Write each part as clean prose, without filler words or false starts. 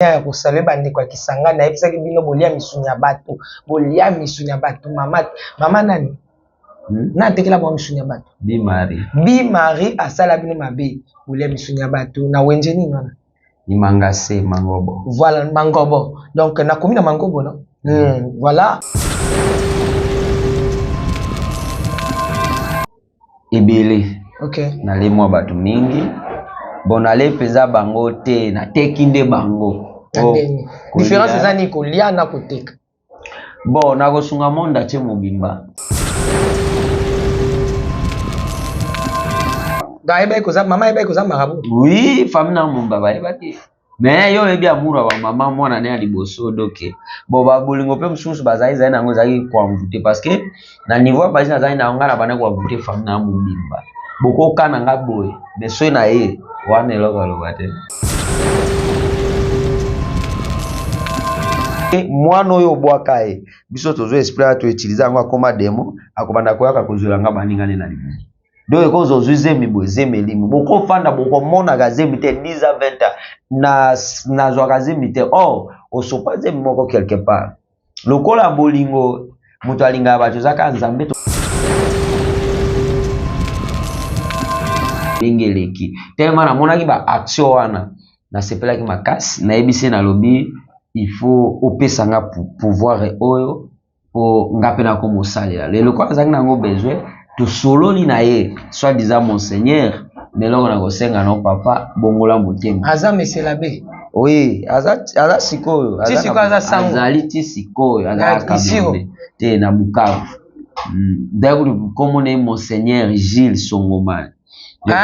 Ya kosalue bandeko ya Kisangani, nayebisaki bino bolia misuni ya bato, bolia misuni ya bato. Mama, mama nani? Na atekela bango misuni ya bato. Bi Marie. Bi Marie asala bino mabe, bolia misuni ya bato na wenze nini wana? Ni mangase mangobo. Voilà, mangobo. Donc nakomi na mangobo non? Voilà. Ebele. Okay. Nale mwa bato mingi. Bon nale mpenza bango te, nateki nde bango. Oh, différence eza nini kolia na koteka? Bon nakosunga monde atie mobimba. Donc ayebaki koza mama ayebaki koza marabout. Oui, famille na mobimba bayebaki. Mais yo oyebi amour ya bamama mwana ne ya liboso doke bon babolingo mpe mosusu bazali zali na yango ezalaki koenvoute parce que na niveau ya basi nazali na yango ngai na bandaki koenvoute famille na mobimba bokokana nga boye mais soki na ye wana eloko aloba te mwana oyo obwaka ye biso tozwa esprit wana toutilize yango akoma demo akobanda koyaka kozwela nga baninga ne na libumu. Donc ekoza ozwi zemi boye zemi elimi bokofanda bokomonaka zemi te 10 ans 20 ans na nazwaka zemi te or osopa zemi moko quelque part lokola bolingo moto alingaka bato eza kaka nzambe ndenge eleki tellement namonaki ba action wana nasepelaki makasi nayebisi ye nalobi il faut opesa nga pouvoir oyo po nga pe nakoma osalela lelo lokola azalaki na yango besoin tosololi na ye soit disant monseigneur mais eloko na kosenga no papa bongola motema aza monsieur l'abbé oui aza aza sikoyo ti sikoyo aza sango azali ti sikoyo aza Camerounais te na Bukavu d'ailleurs kombo na ye monseigneur Gilles Songomani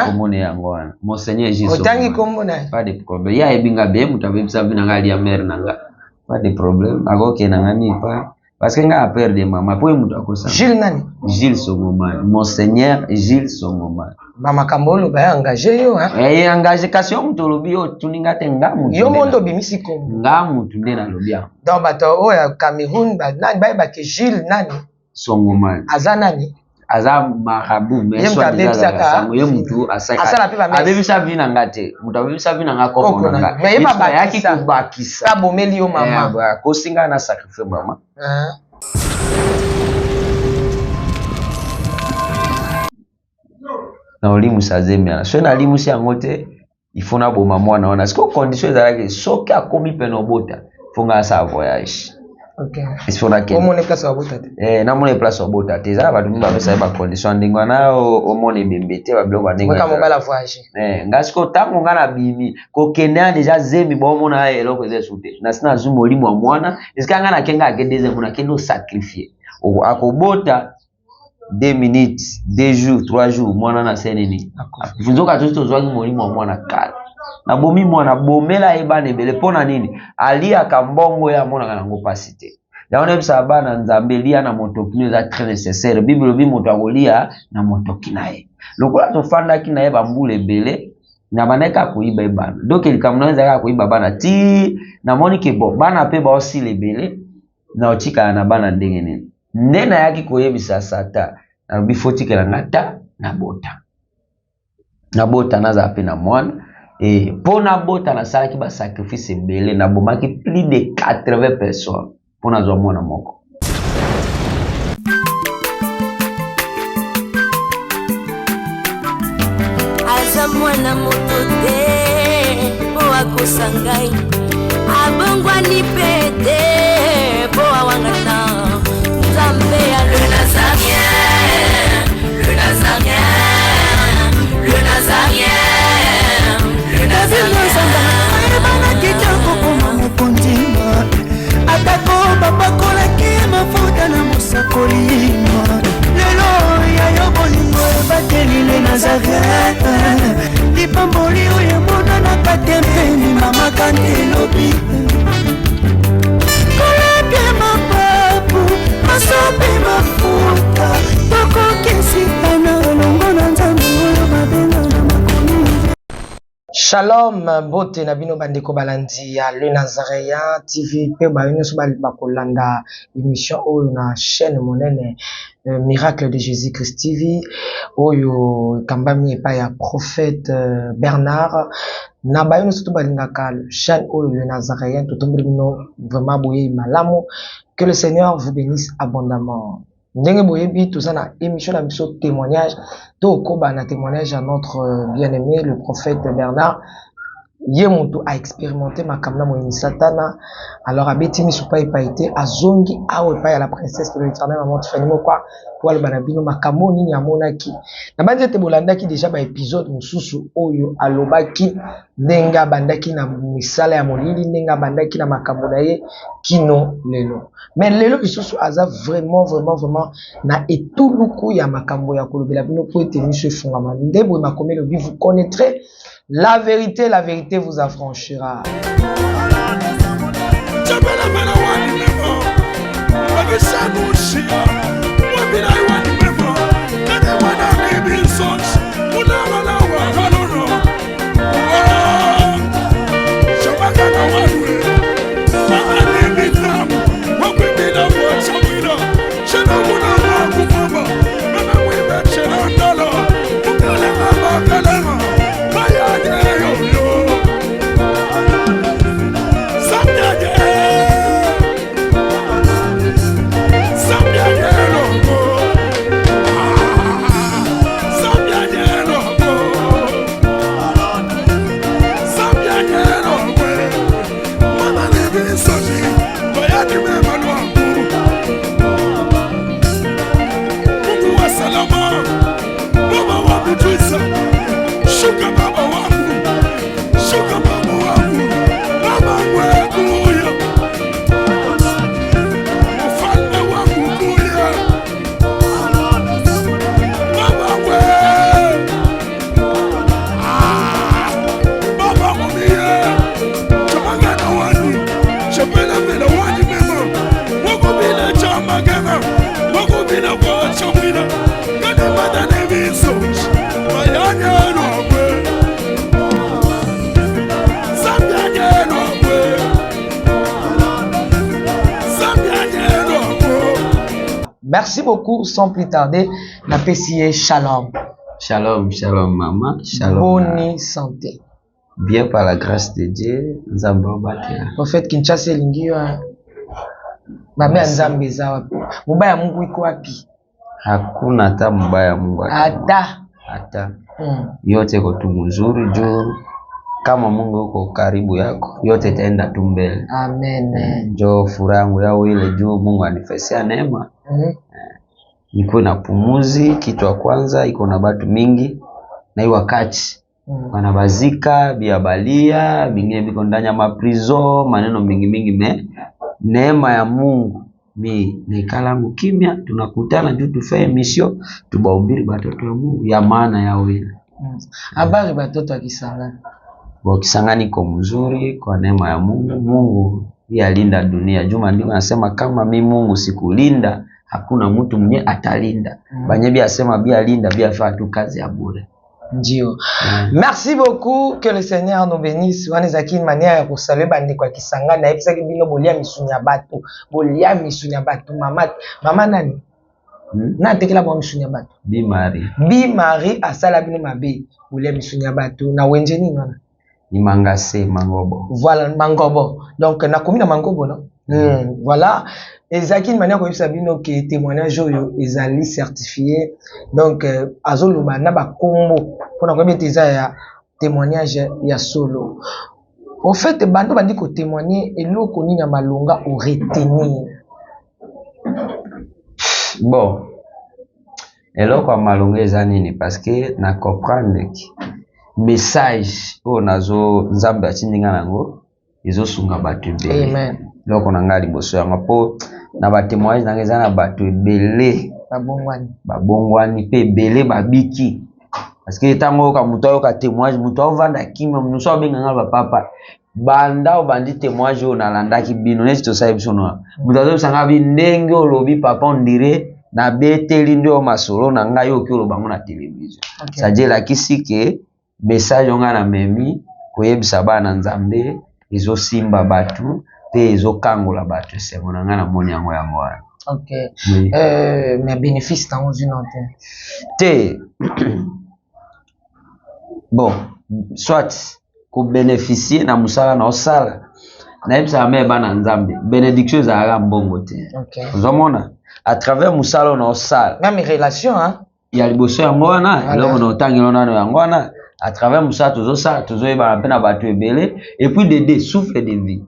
kombo na ye yango wana monseigneur Gilles otangi kombo na ye pas de problème ye ayebi nga be moto abebisa vie na nga alia mère na nga pas de problème akokende na nga nini pa parce que nga a peur de mama po ye moto akosala Gilles nani Gilles Songomani monseigneur Gilles Songomani ba makambo oloba ya engagé yo hein eh engagé kasi yo moto olobi yo otuni nga te nga moto yo mondo obimisi kombo nga moto nde nalobi yango donc bato oyo ya Cameroun ba nani bayeba ke Gilles nani Songomani aza nani aza marabout mais soit sango ye mutu asala abebisa vie na nga te mutu abebisa vie na nga koko na nga mais ye ayaki kobakisa abomeli yo mama akosi nga na sacrifice mama na olimwisa zemi wana soki nalimwisi yango te il faut naboma mwana wana sikoyo condition ezalaki soki akomi pene obota fo ngai asala voyage omona place obota te eh, namona place obota te eza na bato mingi bapesa ye bacondition ya ndenge wana omona ebembe te babiloko ya ndenge mobali avoyage eh, ngai sikoyo ntango ngai nabimi kokende ya deja zemi baomona eloko eza esu te nasi nazwi molimo ya mwana esika ngai nakenge ake deuxième nakende osacrifie akobota 2 minutes 2 jours 3 jours mwana na se nini akufi nzoka tosi tozwaki molimo ya mwana kala nabomi mwana bomela ye bana ebele mpo na nini aliaka mbongo ye amonaka nango mpasi te yango nayebisaka bana nzambe lia na motoki no eza très nécessaire bible elobi moto akolia na motoki na ye lokola tofandaki na ye bambula ebele nabandaki kaka koyiba ye bana donc likambo na ye ezalaki kaka koyiba bana ti namoni ke bon bana mpe baosila ebele na otikala na bana ndenge nini nde nayaki koyebisa satan nalobi fo tikela nga ta nabota nabota nazala mpe na mwana e mpo nabota nasalaki basacrifice ebele nabomaki plus de 80 personnes mpo nazwa mwana moko aza mwana moto te mpo akosa ngai abongwani mpe te mpo awangana nzambe ya le nazarien le nazarien le nazarien le nazarien ayebanaki te kokoma mokonzi atako bapakolaki mafuta na mosakoli lelo ya yo bolingo ebateli le nazareth lipamboli oyo emonanaka te mpe mimamaka nde elobi kolapia mapapu masopi mafuta tokokisitana elongo na nzambe oyo babenga na makomi. Shalom mbote na bino bandeko balandi ya Le Nazaréen TV pe bayo nyonso bakolanda emission oyo na chaîne monene euh, Miracle de Jésus Christ TV oyo ekambami epai ya prophète euh, Bernard. Na bayo nyonso to balingaka chaîne oyo le Nazaréen, totombeli bino vraiment boyeyi malamu. Que le Seigneur vous bénisse abondamment. Ndenge boyebi toza na émission na biso témoignage, tokoba na témoignage ya notre euh, bien-aimé le prophète Bernard. Ye moto a expérimenté makambo na moyini Satana, alors abeti miso epai epai te, azongi awa epai ya la princesse de l'Éternel maman Tiffany Mokwa po aloba na bino makambo oyo nini amonaki. Nabanzi ete bolandaki deja ba episode mosusu oyo alobaki ndenge abandaki na misala ya molili, ndenge abandaki na makambo na ye kino lelo. Mais lelo lisusu aza vraiment vraiment vraiment na etuluku ya makambo ya kolobela bino mpo ete miso efungama. Nde boye makomi elobi, vous connaîtrez la vérité, la vérité vous affranchira. Merci beaucoup, sans plus tarder, na pesi shalom. Shalom, shalom maman, shalom. Bonne santé. Bien par la grâce de Dieu, Nzambe abatela. Prophète Kinshasa elingi yo. Mabe ya Nzambe eza wapi? Mobaya ya Mungu iko wapi? Hakuna hata mubaya ya Mungu hata. Hata. Yote iko tu mzuri juu kama Mungu yuko karibu yako, yote itaenda tu mbele. Amen. Njoo furaha yangu yao ile juu Mungu anifesia neema. Nikuwe na pumuzi, kitu ya kwanza iko na batu mingi na hii wakati wanabazika bia balia bingine biko ndani ya maprizo maneno mingi mingi me neema ya Mungu mi naikalangu kimya, tunakutana juu tufaye misio tubahubiri batoto ya Mungu ya maana yao ile. Habari batoto ya Kisangani. Bo Kisangani iko mzuri kwa neema ya Mungu. Mungu yeye alinda dunia. Juma ndiko anasema kama mi Mungu sikulinda hakuna mtu mwenye atalinda. Banye bia sema bia linda bia faa tu kazi ya bure. Ndio. Merci beaucoup, que le Seigneur nous bénisse. Wana ezalaki une manière ya kosalue bandeko ya Kisangani. Nayebisaki bino bolia misuni ya bato, bolia misuni ya bato. Mama, mama nani? Na atekela bango misuni ya bato. Bi Marie. Bi Marie asala bino mabe, bolia misuni ya bato. Na wenze nini wana? Ni mangase mangobo. Voilà, mangobo. Donc nakomi na mangobo non? Voilà. Ezalaki une manière koyebisa bino ke témoignage oyo ezali certifié. Donc azoloba na bakombo mpona koyeba ete eza ya témoignage ya solo. Au fait bando bandi ko témoigner eloko nini ya malonga o retenir? Bon, eloko ya malonga eza nini parce que na comprendre que message oyo nazo Nzambe atindi nga nango ezosunga bato ebele. Amen. Eloko na ngai liboso yango po na ba témoignage na ngai eza na bato ebele babongwani, babongwani pe ebele babiki. Parce que ntango oyoka moto ayoka témoignage, moto aovanda kimia, moto abenga nga ba papa banda obandi témoignage oyo nalandaki bino neti tosali biso noa. Moto azobisa nga bi ndenge olobi papa on dirait nabeteli nde oyo masolo na ngai oyo oki oloba ngo na télévision. C'est-à-dire elakisi ke message oyo ngai namemi koyebisa bana Nzambe ezosimba bato pe ezokangola bato. Esengo na ngai namoni yango yango wana. Ok. Oui. Mais bénéfice nango ozwi nano te? Te. Bon, soit Kobeneficie na mosala na osala. Nayebisaka me bana Nzambe, benediction ezalaka mbongo te. Ozomona à travers mosala oyo na osala, même relation, hein? Ya liboso yango wana, eloko na otangelo nano yango wana, à travers mosala tozosala, tozoyebana mpe na bato ebele. Et puis de souffle de vie,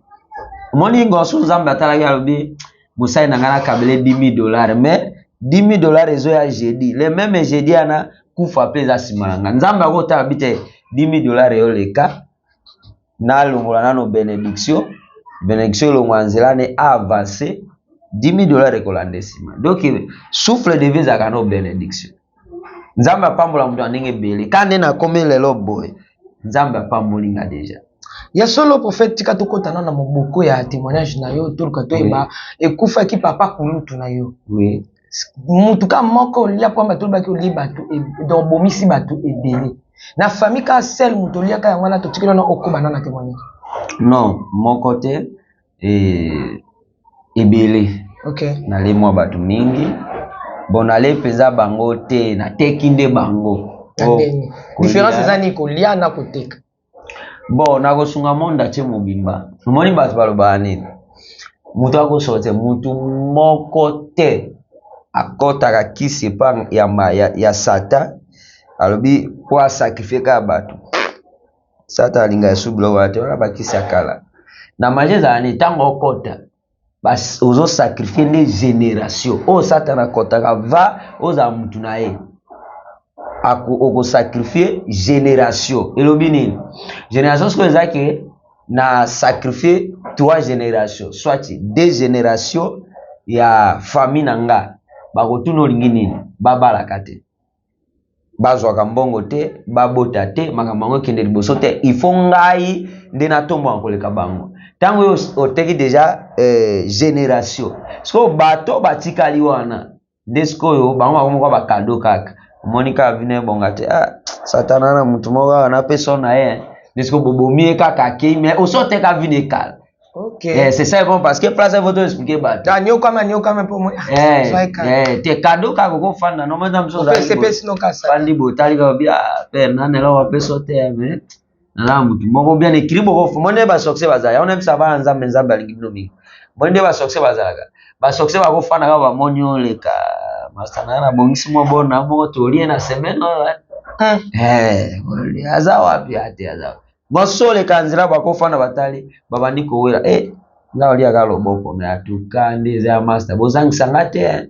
omoni ngorso Nzambe atalaki, alobi: mosali na ngai nakabele 10 000 dollars, mais 10 000 dollars ezoya jeudi, le même jeudi wana kufa mpe eza nsima na ngai. Nzambe akotala bi te, 10 000 dollars eyoleka, nalongola nano bénédiction, bénédiction elongwa nzela ne avance, 10 000 dollars ekolanda nsima. Donc souffle de vie ezalaka no bénédiction. Nzambe apambola moto ya ndenge ebele. Ka nde nakomi lelo boye, Nzambe apamboli nga déjà. Ya solo, prophète, tika tokɔta nano na moboko ya témoignage na yo, toluka toyeba ekufaki papa kulutu na yo. Oui. Mutu ka moko olia po bato olobaki olie bato, donc obomisi bato ebele na famille, ka sel moto oliaka yango wana. Totikeli wana, okoba nano na témoignage. Non, moko te, ebele. Nale mwa bato mingi. Bon, nale mpenza bango te, nateki nde bango. Na ndeni différence eza nini, kolia na koteka? Bon, nakosunga monde atie mobimba. Omoni bato balobaka nini? Moto akosoka te, motu moko te akɔtaka kisi epa ya Satan, alobi mpo asacrifie kaka bato. Satan alinga esu biloko wana te, wana bakisi ya kala. Na magie ezala nini? Ntango okɔta, ozosacrifie nde génération oyo Satan akɔtaka, va ozala mutu na ye, okosacrifie génération. Elobi nini génération? Sikoyo eza ke na sacrifie trois génération, soit deux génération ya famille na nga. Bakotuna: olingi nini? Babalaka te, bazwaka mbongo te, babota te, makambo yango ekende liboso te. Il faut ngai nde natombwaka koleka bango. Ntango oyo oteki déjà génération, sikoyo bato batikali wana nde sikoyo bango bakomoko bakado kaka. Omoni kaka vino ebonga te, ah, Satana na motu moko kaka napesa na ye nde sikoyo bobomi ye kaka, akei, mais oso oteka vino ekala. Eh, c'est ça, bon, parce que place il faut expliquer bato. Ah, nyokama nyokama mpo mo Eh, eh, te, kado kaka okofanda no mona mosusu ozali boye. Sepesi nokasa. Fandi boye, otali kaka bi: ah, père nani eloko apesa te, mais naza motu moko bien écrit. Boko moni nde basorcier bazala yango, nayebisa bana Nzambe, Nzambe alingi bino mingi. Moni nde basorcier bazalaka, basorcier bakofanda kaka, bamoni oleka: master na nabongisi mwa bona moko tolie na semaine oyo. Eh, aza wapi? Ate aza wapi? Moso oleka nzela, bakofanda, batali, babandi kowela: eh, nga oliaka loboko me atuka nde eza ya master, bozangisa nga te, eh.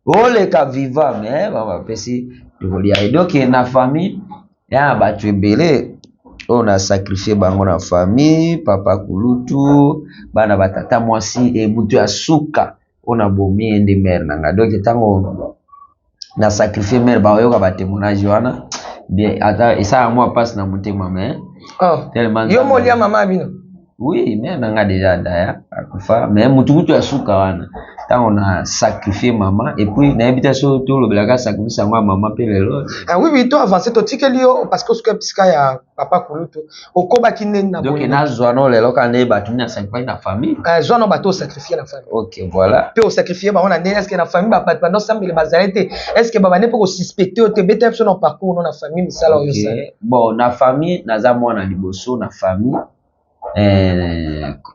Oleka viva me bapesi tokolia ye. Donc na famille ya na bato ebele oyo na sacrifie bango na famille, papa kulutu, bana batata mwasi, e moto ya suka oyo nabomi ye nde mère na nga. Donc ntango na sacrifie mère, baoyoka batémoignage wana bien, ata esalaka mwa mpasi na motema, mais Oh. tellement Yo molia mama bino? Oui, mère na nga déjà daya akufa, mais mutu kutu ya suka wana, ntango na sacrifie mama. Et puis nayebi te so tolobelaka sacrifice yango ya mama mpe lelo. Ah, oui, to avance, totikeli yo parce que soki bisika ya papa kulutu okobaki ndeni na Donc bolingo. Nazwa no lelo kaka nde bato nini na sacrifice na famille. Eh, zwa no bato osacrifie na famille. Ok, voilà. Mpe osacrifie bango na ndenge, est-ce na famille bato bando osambela bazali te? Est-ce babande mpe kosuspecte yo te? Beta biso na parcours no na famille, misala oyo osala. Bon, na famille naza mwana liboso na famille.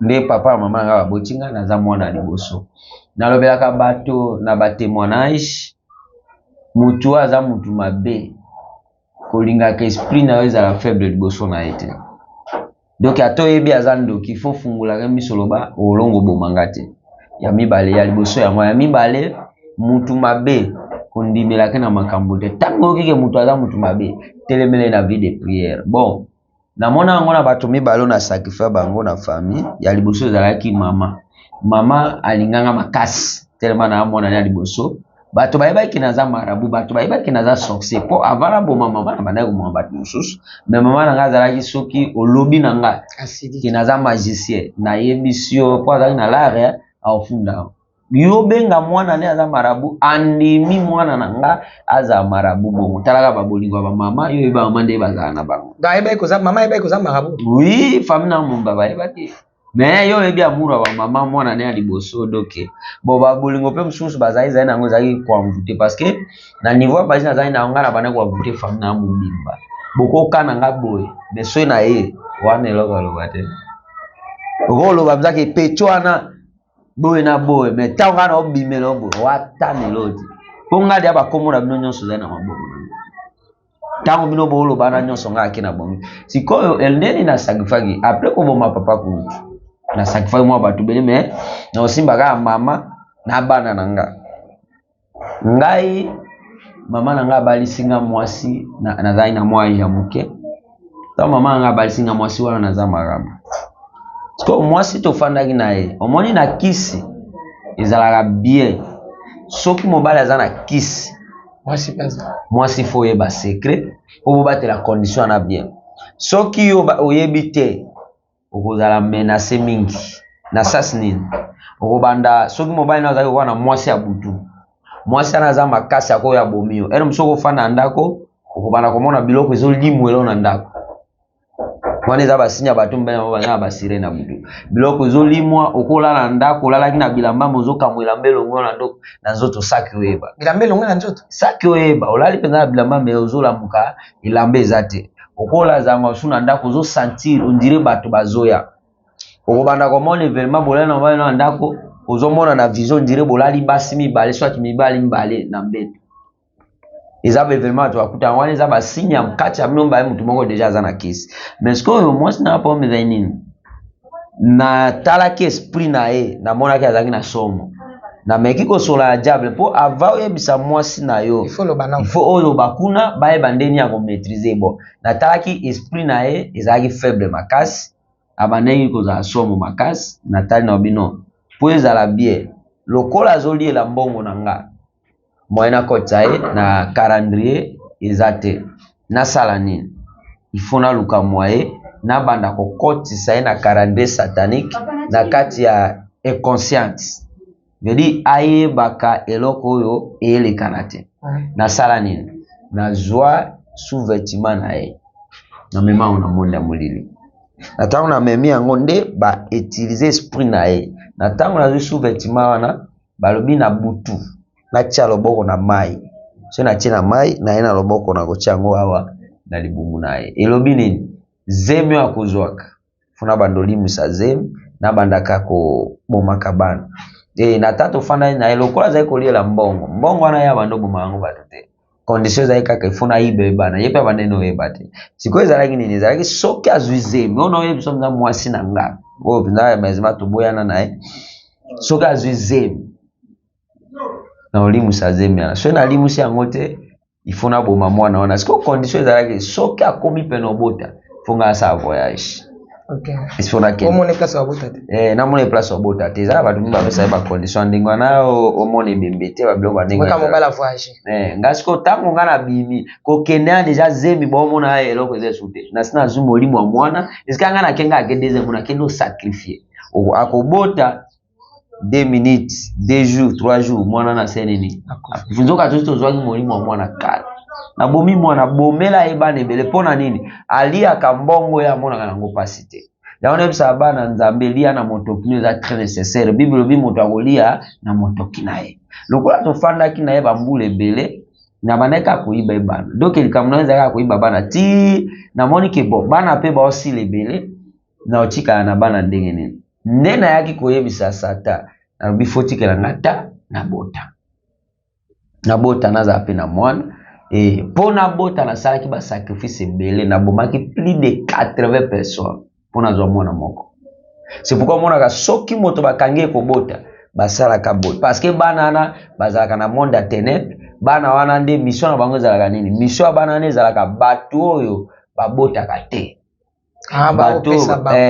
Nde papa na mama na nga baboti nga, naza mwana liboso. Nalobelaka bato na batémoignage: mutu oyo aza mutu mabe, kolingaka esprit na yo ezala faible liboso na ye te. Donc ata oyebi aza ndoki, fo fungolaka miso, loba olongo obomanga te. Ya mibale, ya liboso yango, ya mibale, mutu mabe kondimelaka na makambo te. Ntango okike mutu aza mutu mabe, telemele na vie de prière. Bon, namona yango na bato mibale oyo na sacrifie bango na famille. Ya liboso ezalaki mama. Mama alinganga makasi telema na mwana ya liboso. Bato bayebaki naza marabout, bato bayebaki naza sorcier, mpo avant naboma mama na bandaki komona bato mosusu. Mais mama na ngai azalaki, soki olobi na ngai Asidi. ke naza magicien, nayebisi yo, mpo azalaki na lare, aofunda yo, benga mwana ne aza marabout, andimi mwana na nga aza marabout. Bongo talaka babolingo ya bamama, yo oyeba mama nde bazala na bango. Donc ayebaki koza mama, ayebaki koza marabout? Oui, famille na momba bayebaki, mais yo oyebi amour ya bamama, mwana ne ya liboso. Donc bon, babolingo mpe mosusu bazali zali nango, ezalaki koenvoûter, parce que na niveau ya basi nazali na nga na banda koenvoûter famille na mobimba. Bokokana nga boye, mais soki na ye Wana eloko aloba te. Okoloba mzaki epecho wana boye na boye, mais ntango ngai na obimela yo boye watana eloko te. Mpo ngai deya bakombo na bino nyonso ezali na maboko na bino. Ntango bino booloba wana nyonso ngai ake na bongi. Sikoyo ndeni na sacrifiaki après koboma papa kulutu. Na sacrifiaki mwa bato ebele mais na osimba kaka mama na bana na nga. Ngai mama na ngai abalisi nga mwasi, nazalaki na mwa ya moke. Ntango mama na ngai abalisi nga mwasi wana naza marama. Sikoyo mwasi tofandaki na ye, omoni na kisi ezalaka bien. Soki mobali aza na kisi, mwasi mpenza, mwasi fo oyeba secret po bobatela condition wana bien. Soki yo oyebi te, okozala menace mingi na sas nini okobanda. Soki mobali na azali kokoka na mwasi ya butu, mwasi wana aza makasi, akoyo abomi yo. Ere mosusu okofanda na ndako, okobanda komona biloko ezolimwelo na ndako wana, eza basinya bato mibali bango baza na basire na butu, biloko ezolimwa. Okolala na ndako, olalaki na bilamba, mozokamwa elamba elongo na ndoko na nzoto, saki oyeba bilamba elongo na nzoto, saki oyeba olali mpenza na bilamba, me ozolamuka elamba eza te. Okola zanga su na ndako, ozosentir ondire bato bazoya. Okobanda komona evenement, bolali na mobali na ndako, ozomona na vision ondire bolali basi mibale soit mibali mibale na mbeto. Eza ba evenement bato bakuta yango wana, eza basigne ya kati ya bino mibale, motu moko deja aza na kisi. Mais sikoyo mwasi na problème ezali nini? Natalaki esprit na ye, namonaki azalaki na somo. Nameki kosola ya diable, mpo ava oyebisa mwasi na yo, il faut oloba kuna bayeba ndeni ya komaîtrise. Bon, natalaki esprit na ye ezalaki faible makasi, abandaki kozala somo makasi. Natali na bino mpo ezala bien, lokola azoliela mbongo na nga, moyen nakotisa ye na calendrier eza te. Nasala nini? Il faut naluka moyen nabanda kokotisa ye na calendrier satanique na kati ya inconsciente, vedi ayebaka eloko oyo eyelekana te. Nasala nini? Nazwa sous-vêtement na ye, namema yango na monde ya molili. Na ntango namemi yango nde bautilize esprit na ye. Na ntango nazwi sous-vêtement wana, balobi na butu natia loboko na mai. So natie na mai na ye na loboko, nakotia yango awa na libumu na ye. Elobi nini? Zemi oyo akozwaka, funa banda olimwisa zemi, nabandaka kobomaka bana. E na tata ofandaki na ye, lokola azali koliela mbongo, mbongo wana ye abanda oboma yango bato te. Condition ezalaki kaka ifo nayiba ye bana, ye mpe abandaki na oyeba te. Sikoyo ezalaki nini? Ezalaki soki azwi zemi oyo naoyebi so mpenza mwasi na nga oyo mpenza ya mazima toboyana na ye, soki azwi zemi na olimwisa zemi wana. Soki nalimwisi yango te, ifo naboma mwana wana. Sikoyo condition ezalaki soki akomi pene obota, fo ngai asala voyage. Ifo nakende place obota te. Namona place obota te. Ezala bato mingi bapesa ye bacondition ya ndenge wana, omona ebembe te, babiloko ya ndenge. Ngai sikoyo ntango ngai nabimi kokende wana deja zemi baomona eloko eza esu te. Nasi nazwi molimo ya mwana, esika ngai nake, ngai ake deuxième, nakende osacrifie. Akobota 2 minutes, 2 jours, 3 jours, mwana na se nini, nzoka tosi tozwaki molimo ya mwana kala. Nabomi mwana, bomela ye bana ebele. Mpo na nini? Aliaka mbongo ye amonaka nango mpasi te. Yango nayebisaka bana Nzambe, lia na motoki no, eza très nécessaire. Bible elobi moto akolia na motoki na ye. Lokola tofandaki na ye bambula ebele, na bandaki kaka koyiba ye bana. Donc likambo na ye ezalaki kaka koyiba bana ti namoni ke bon, bana mpe baosila ebele, na otikala na bana ndenge nini? Nde nayaki koyebisa Satan, nalobi fo tikela nga ta nabota, nabota, nazala mpe na mwana. E mpo nabota, nasalaki basacrifice ebele, nabomaki plus de 80 personnes mpo nazwa mwana moko. C'est pourquoi omonaka soki moto bakangi ye kobota, basalaka boye, parce que bana wana bazalaka na monde ya ténèbre. Bana wana nde mission na bango ezalaka nini? Mission ya bana wana ezalaka bato oyo babotaka te. Bato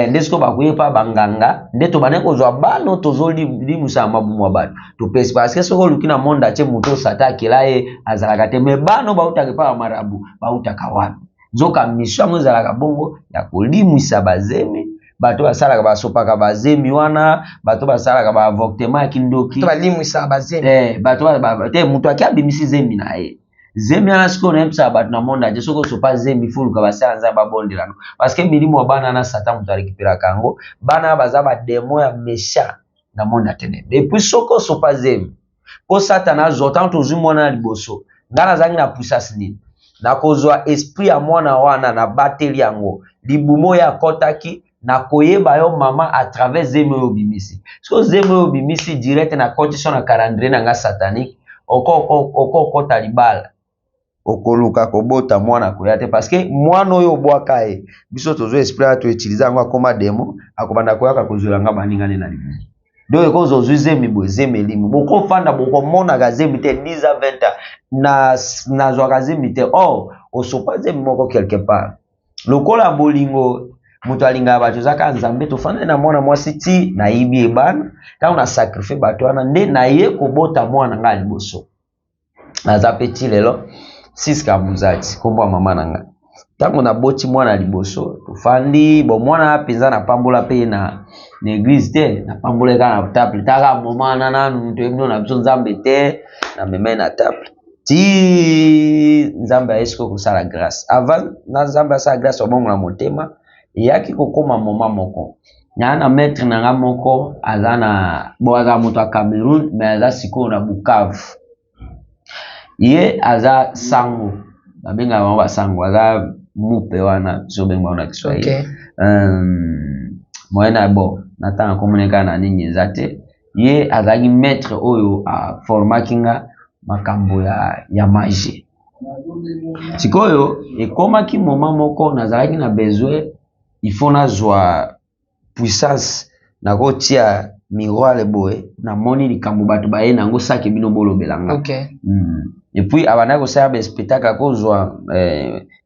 nde sikoyo bakoye mpa banganga, nde tobandaki kozwa bana, tozolimusa mabumu ya bato, topesi. Parce que soki oluki na monde atie moto oyo Satan akela ye azalaka te, mais bana oyo bautaka epa ya marabu bautaka wapi? Nzoka mission yango ezalaka bongo ya kolimwisa bazemi. Bato basalaka, basopaka bazemi wana, bato basalaka baavortement ya kindoki. Balimwisaka bazemi. Bato te, moto ake abimisi zemi na ye, zemi wana sikoyo nayebisaka bato na monde ate, soki osopa zemi, foluka basala Nzambe babondela no, parce que milimo ya bana na Satan moto arekiperaka yango. Bana baza bademo ya méchant na monde ya ténèbre. Et puis soki osopa zemi mpo Satan azwa, ntango tozwi mwana ya liboso, ngai nazalaki na puissance nini? Nakozwa esprit ya mwana wana, nabateli yango. Libumu oyo akɔtaki, nakoyeba yo mama à travers zemi oyo obimisi. Soki zemi oyo obimisi direct, nakɔti so na calendrier na nga satanique, okokɔta libala, okoluka kobota mwana koya te, parce que mwana oyo obwaka ye, biso tozwa esprit wana, toutiliser yango, akóma démon, akobanda koyaka kozwela nga baningani na libumu. Donc ekozwa ozwi zemi boye, zemi elimi, bokofanda, bokomonaka zemi te 10 à 20 ans, nazwaka zemi te. Or osopa zemi moko quelque part. Lokola bolingo, moto alingaka bato eza kaka Nzambe. Tofandani na mwana mwasi ti nayibi ye bana. Ntango nasacrifier bato wana, nde naye kobota mwana ngai ya liboso. Naza mpe ti lelo Siska Muzati, nkombo ya mama na ngai. Ntango naboti mwana ya liboso, tofandi bo mwana mpenza, napambola mpe na église te, napambola kaka na table. Taka moma wana nanu toyebi no na biso Nzambe te. Namemai na table ti Nzambe aye sikoyo kosala grâce. Avant na Nzambe asala grâce, obongola motema eyaki kokóma moma moko naa na maître na nga moko, aza na bo, aza moto ya Cameroun, mais aza sikoyo na Bukavu. Ye aza sango, babengaka bango basango, aza mupe wana biso benga bango na Kiswahili. Moyen na bo natanga komona kaka na nini eza te. Ye azalaki maître oyo aformaki nga makambo ya magie. Sikoyo ekomaki moment moko nazalaki na besoin, il faut nazwa puissance, nakotia miroir boye, namoni likambo bato baye nango, saki bino bolobela nga. Et puis abandaki kosala baspectacle, akozwa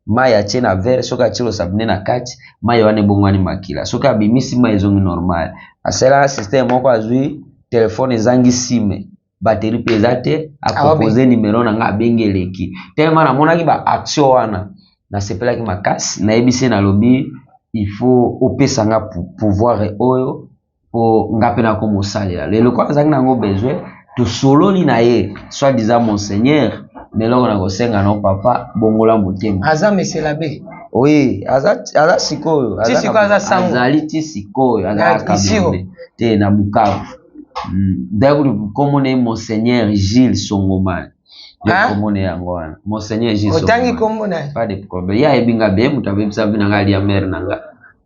mai, atie na verre, soki atie losabune na kati, mai wana ebongwani makila, soki abimisi mai, ezongi normal. Asalaka système moko, azwi telefone ezangi sim, batterie mpe eza te, akompose numero na nga, abengi, eleki. Tellement namonaki baaction wana, nasepelaki makasi. Nayebisi ye, nalobi: il faut opesa nga pouvoir oyo mpo nga mpe nakomosalela lelo. Kwa azalaki nango besoin, tosololi na ye, soit disant monseigneur, mais eloko na kosenga no, papa, bongola motema. Aza monsieur l'abbé? Oui, aza sikoyo. Ti sikoyo aza sango? Azali ti sikoyo, azalaka te na Bukavu. D'ailleurs komona ye monseigneur Gilles Songomani, komona yango wana, monseigneur Gilles. Otangi kombo na ye? Pas de problème, ye ayebi nga be moto abebisa vi na nga, alia mare na nga,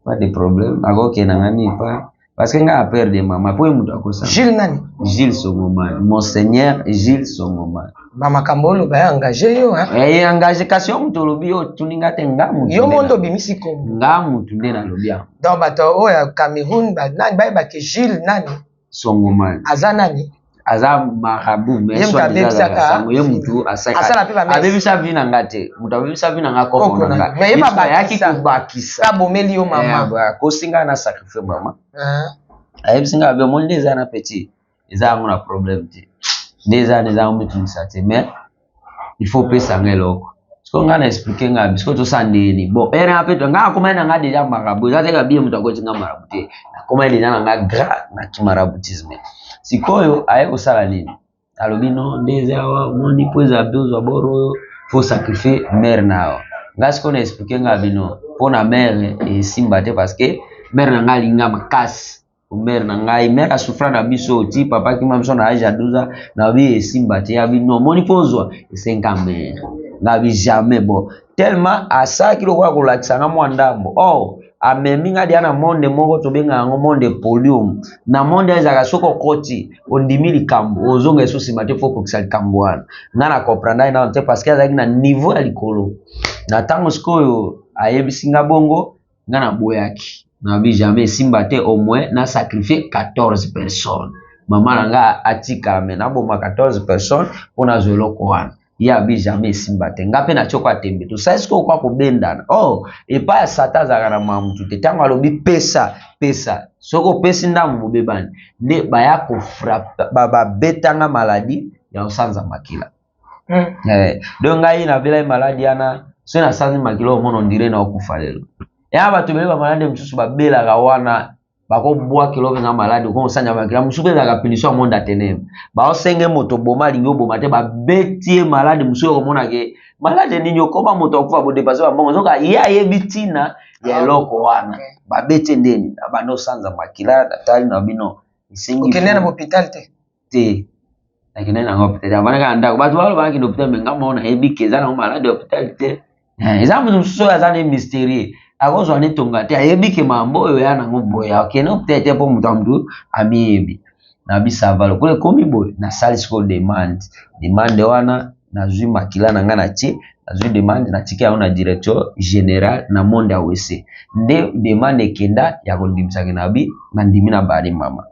pas de problème, akokende nga nini pa, parce que nga a père de mama po ye moto akosala. Gilles nani? Gilles Songomani, monseigneur Gilles Songomani. Bamakambo oloba ya engage yo. Ye engage, kasi yo moto olobi, yo otuni nga te, nga motu. Yo mondo obimisi kombo. Nga motu nde nalobi yango. Donc bato oyo ya Cameroun, nani bayebake Gilles nani? Songomani. Aza nani? Aza marabout, mais abebisaka. Ye mutu abebisa vi na nga te, moto abebisa vi na nga koko na nga ayaki kobakisa. Abomeli yo mama. Akosi nga na sacrifie mama. Ayebisi nga abe omoni nde eza na petit, eza yango na problème te, nde eza wana, eza yango mitungisa te, mais il faut opesa nga eloko. Sikoyo ngai na expliquer ngai, sikoyo tosala ndeni? Bon, ere nga mpe ngai akomai na nga déjà marabout, eza te kabie moto akoti nga marabout te, nakomai déjà na nga grand na kimaraboutisme. Sikoyo aye kosala nini? Alobi: no, nde eza awa, omoni, mpo eza be ozwa boro oyo, faut sacrifier mare na awa. Ngai sikoyo na expliquer ngai bino mpo na mare esimba te, parce que mare na ngai alinga makasi. Mare na ngai, mare asouffra na biso ti papa kima biso na age ya 12 ans. Nabi esimba te. Abi no, omoni, mpo ozwa esenga mare. Ngabi jamais. Bon, tellement asalaki lokola kolakisa nga mwa ndambo, or amemi nga dia na monde moko tobengaka yango monde polium. Na monde ezalaka, soki okoti, ondimi likambo, ozonga esu nsima te, faut okokisa likambo wana. Nga na comprendre ye nano te, parce que azalaki na niveau ya likolo na ntango. Sikoyo ayebisi nga bongo, nga naboyaki, nabi jamais, esimba te, au moins na sacrifie 14 personnes, mama na nga atikala, mais naboma 14 personnes mpo nazwa eloko wana. Ye abi jamais, esimba te. Nga mpe natie kwa tembe, tosali sikoyo kwa kobendana. Oh, epai ya Satan azalaka na mamutu te. Ntango alobi pesa, pesa, soki opesi ndambo, bobebani. Nde baya kofrapper, babetanga maladie ya kosanza makila. Donc ngai nabelaki maladie wana, soki nasanzi makila, omona on dirait na okufa lelo. Ya bato ebele bamaladi mosusu babelaka wana, bakobwakela mpenza maladie okosanja makila. Mosusu mpe ezalaka punition ya monde ya ténèbre, baosenge moto boma, alingi oboma te, babeti ye maladie mosusu, okomona ke maladie nini, okoma moto akufa, bodépenser bambongo, soka ye ayebi ntina ya eloko wana. Babeti ye ndeni banda osanza makila, natali na bino esengi. Okende na hôpital te? Te. Nakendaki nango hôpital, avandaka na ndako, bato balobaka kende hôpital, mais nga moko nayebi ke eza nango malade ya hôpital te. Eh, eza moto mosusu oyo aza ne mysterieux, akozwa ne tonga te, ayebi ke mambo oyo ya nango boye, akende hôpital te, mpo moto ya moto amiyebi. Nabi sava lokola ekomi boye, nasali sikoyo demande. Demande wana nazwi makila na ngai natie, nazwi demande natiki yango na direction générale na monde ya wese, nde demande ekenda ya kondimisaka nabi nandimi na bali mama.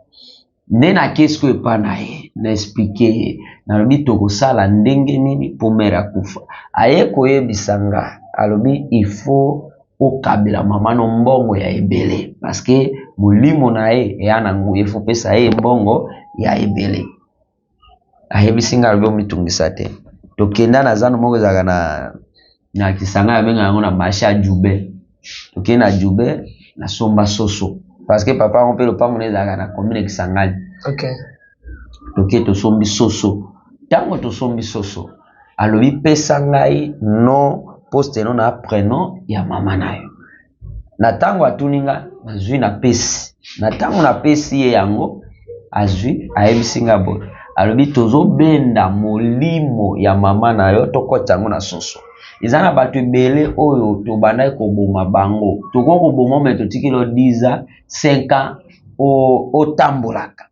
Nde nake sikoyo epa na ye, na explike ye, nalobi tokosala ndenge nini mpo mere akufa. Aye koyebisa nga, alobi il faut okabela mama no mbongo ya ebele, parce que molimo na ye eya na nguya, il faut pesa ye mbongo ya ebele. Ayebisi nga, alobi omitungisa te, tokenda na zando moko ezalaka na Kisanga, babengaka yango na marché ya Jube. Tokende na Jube, nasomba soso, parce que papa yango mpe lopango na ezalaka na commune Kisangani. Toke tosombi soso. Ntango tosombi soso, alobi pesa ngai nom, poste no na prénom ya mama na yo. Na ntango atuni nga, nazwi napesi. Na ntango napesi ye yango, azwi ayebisi nga boye, alobi tozobenda molimo ya mama na yo, tokɔta yango na soso. Eza na bato ebele oyo tobandaki koboma bango, tokoki koboma me totikeli yo 10 ans, 5 ans otambolaka,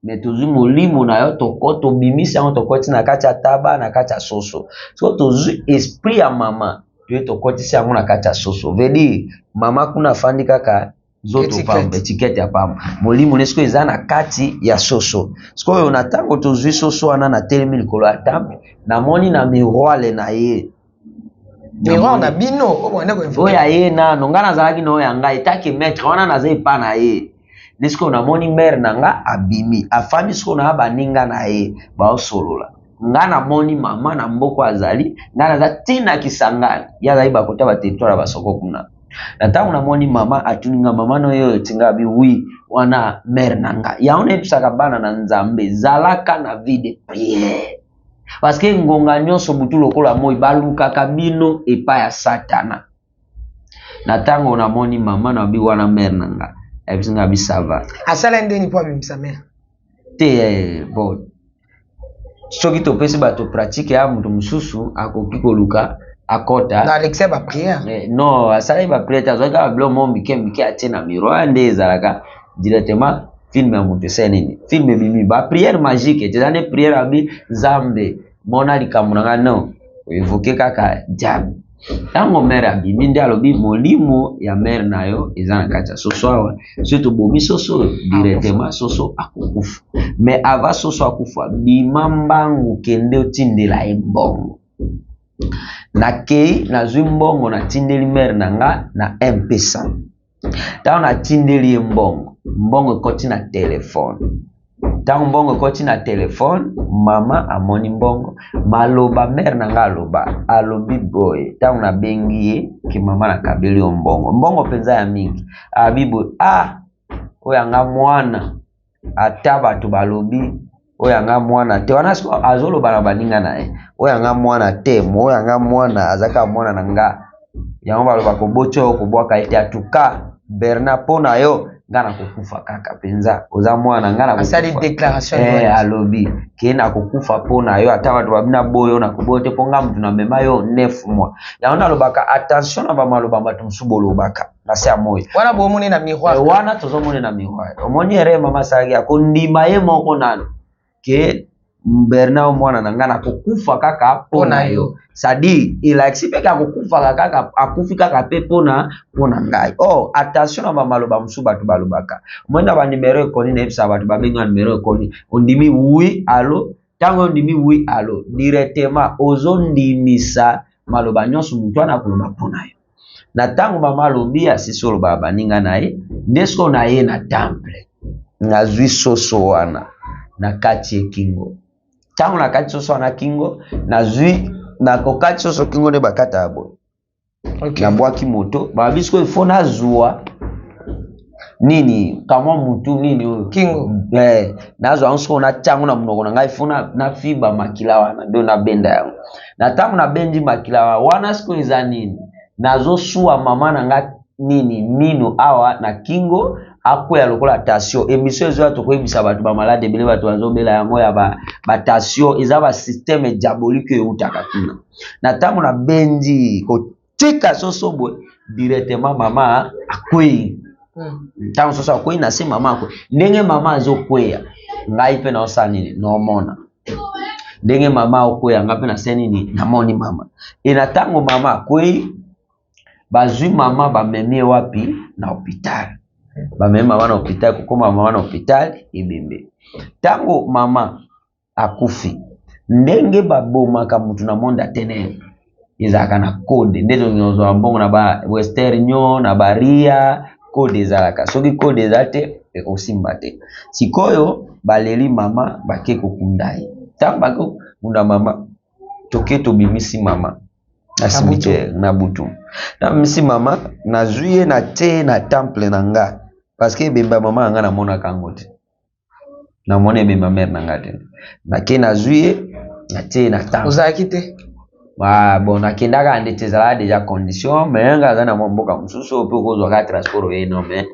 me tozwi molimo na yo, tobimisi yango, tokɔti na kati ya taba, na kati ya soso. So tozwi esprit ya mama toye tokɔtisi yango na kati ya soso, veut dire mama kuna afandi kaka nzoto pamba, etikete ya pamba, molimo ne sikoyo eza na kati ya soso. Sikoyo na ntango tozwi soso wana, natelemi likolo ya table, namoni na miroir na ye, miroir na bino oyo aye nano, ngai nazalaki na oyo ya ngai etake maître wana, naza epa na ye nde sikoyo namoni mare na nga abimi, afandi sikoyo na baninga na ye baosolola. Nga namoni mama na mboko azali, nga naza ntina Kisangani, ye azali bakota baterritoire ya basoko kuna. Na ntango namoni mama, atuni nga mama no oyo etinga, abi wi wana mare na nga. Yango nayebisaka bana na Nzambe, zalaka na vie de prière, parce que ngonga nyonso butu lokola moi balukaka bino epai ya Satana. Na ntango namoni mama na bi wana mare na nga, ayebisi nga abi sava. Asala ndeni mpo abimisa mare? Te, bon, soki topesi bato pratique ya moto mosusu, akoki koluka akɔta na alexia baprière. Non, asalaki baprière te, azwaki kaka biloko moko mike mike, atie na miroir, nde ezalaka directement film ya moto esali nini, film ebimi. Baprière magique te, eza nde prière abi Nzambe mona likambo na ngai, non, oevoke kaka diable. Ntango mare abimi, nde alobi molimo ya mare na yo eza na kati ya soso awa, soki tobomi soso oyo directement soso akokufa, mais avant soso akufa, bima mbangu, kende otindela ye mbongo. Nakei, nazwi mbongo, natindeli mare na nga na M-Pesa. Ntango natindeli ye mbongo, mbongo ekoti na telefone. Ntango mbongo ekoti na telefone, mama amoni mbongo. Maloba mare na nga aloba, alobi boye, ntango nabengi ye ke mama nakabeli yo mbongo, mbongo mpenza ya mingi, abi boye: ah, oyo yanga mwana, ata bato balobi oyo yanga mwana te. Wana siko azoloba na baninga na ye, oyo yanga mwana te, oyo yanga mwana aza kaka mwana na nga. Yango baloba koboti oyo kobwaka ye te. Atuka Bernard, mpo na yo nga nakokufa kaka mpenza, oza mwana nga. Asali déclaration. Alobi ke nakokufa mpo na yo, ata bato babi na boyo, nakoboyo te, mpo nga mutu namema yo 9 mois. Yango nalobaka attention na bamaloba bato mosusu bolobaka na se ya moi. Wana bomoni na miroir? Wana tozomoni na miroir. Omoni ere mama asalaki, akondima ye moko nano ke Bernard mwana na ngai, nakokufa kaka mpo na yo, c'est-à-dire elakisi mpe kaka akokufaka kaka, akufi kaka mpe mpona ngai. Or attention na bamaloba mosusu bato balobaka. Omoni na banimero ekoni, nayebisaka bato babenga nimero ekoni, ondimi oui allo. Ntango ondimi oui allo, directement ozondimisa maloba nyonso motu wana akoloba mpo na yo. Na ntango mama alobi, asisi oloba baninga na ye, nde sikoyo na ye na temple, nazwi soso wana na kati ekingo. Ntango na kati soso wana kingo, nazwi nakokati soso kingo nde bakata ya boye. Nabwaki moto, babi sikoyo ifo nazwa nini, kamwa mutu nini oyo. Kingo. Nazwa yango sikoyo, natia yango na monoko na ngai, fo nafiba makila wana, ndo nabenda yango. Na ntango nabendi makila wana, sikoyo eza nini, nazosuwa mama na nga nini mino awa na kingo. Akweya lokola tension. Emission ezoya tokoyebisa bato ba malade ebele bato bazobela yango ya ba, ba tension eza ba système diabolique oyo eutaka kuna. Na ntango nabendi kotika soso boye directement mama akwei. Ntango soso akwei na se mama akwei. Ndenge mama azokweya ngai mpe naosala nini? Naomona. Ndenge mama akweya ngai mpe nasala nini? Namoni mama. E na ntango mama akwei bazwi mama bamemi ye wapi? Na hôpital. Bamemi mama na hôpital, kokoma mama na hôpital ebembe. Ntango mama akufi, ndenge babomaka mutu na monde ya ténèbres ezalaka na code. Nde tozwa mbongo na ba Western Union na ba Ria, code ezalaka. Soki code eza te ekosimba te. Sikoyo baleli mama bake kokunda ye. Ntango bake kokunda mama, toke tobimisi mama na cimetière na butu. Nabimisi mama, nazwi ye na tie na temple na nga parce que ebembe ya mama na nga namonaka yango te. Namoni ebembe ya mère na nga te. Nake nazwi ye na tie na temple. Ozalaki te? Ah, bon nakendaka nde te, ezalaka déjà condition, mais nga aza na mwa mboka mosusu oyo mpe okozwa kaka transport oye non, mais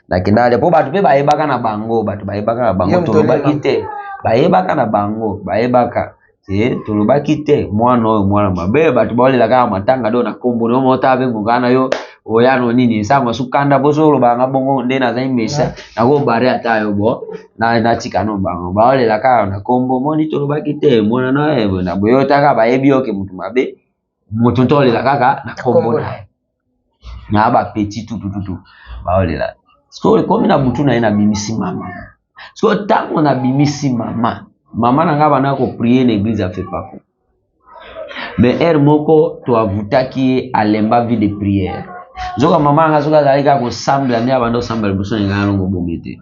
nakendaka te mpo bato mpe bayebaka na bango, bato bayebaka na bango, tolobaki te, bayebaka na bango, bayebaka te, tolobaki te mwana oyo mwana mabe, bato baolela kaka matanga do na kombo na yo mota mpe ngokana na yo oya no nini esango sukanda boso olobaka nga bongo nde nazali mesa nakobare ata yo bo natika no bango baolela kaka na kombo moni tolobaki te mwana na ye na boye otaka bayebi yo ke motu mabe moto nto olela kaka na kombo na ye na ba petit tutututu baolela sikoyo ekomi na butu na ye nabimisi mama. Sikoyo ntango nabimisi mama, mama na ngai banda koprie na eglise ya Fepaco, mais heure moko toavutaki ye alemba vie de prière. Nzoka mama na ngai soki azalaki kaka kosambela nde abanda kosambela liboso na ngai alongo bomi te.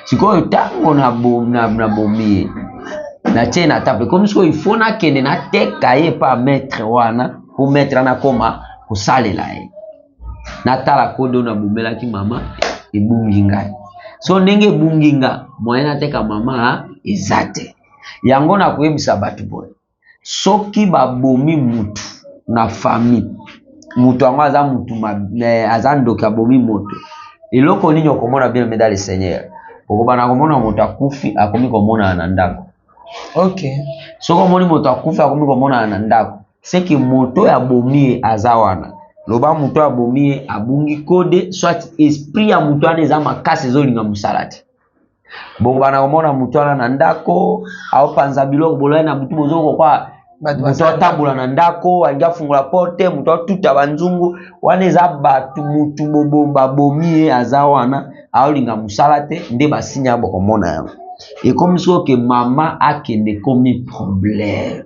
Sikoyo ntango nabomi ye natie na tape ekomi sikoyo ifo nakende nateka ye epa maître wana po maître wana akoma kosalela ye. Natala kode oyo nabomelaki mama ebungi ngai. So ndenge ebungi nga moyen nateka mama eza te. Yango nakoyebisa bato boye, soki babomi mutu na famille, mutu yango aza mutu aza ndoki abomi moto, eloko nini okomona bien aimé dans le Seigneur? Okobanda komona moto akufi akomi komonana na ndako. Soki omoni moto akufi akomi komonana na ndako, c'est que moto oyo abomi ye aza wana. Loba moto oyo abomi ye abungi code, soit esprit ya moto wana eza makasi ezolinga mosala te. Bokobanda komona moto wana na ndako aopanza biloko bolai na butu bozokokwa moto atambola na ndako alingi afungola porte, moto atuta banzungu wana eza bato motu babomi ye aza wana aolinga mosala te, nde basinya bokomona yango. Ekomi soki mama akende ekomi problème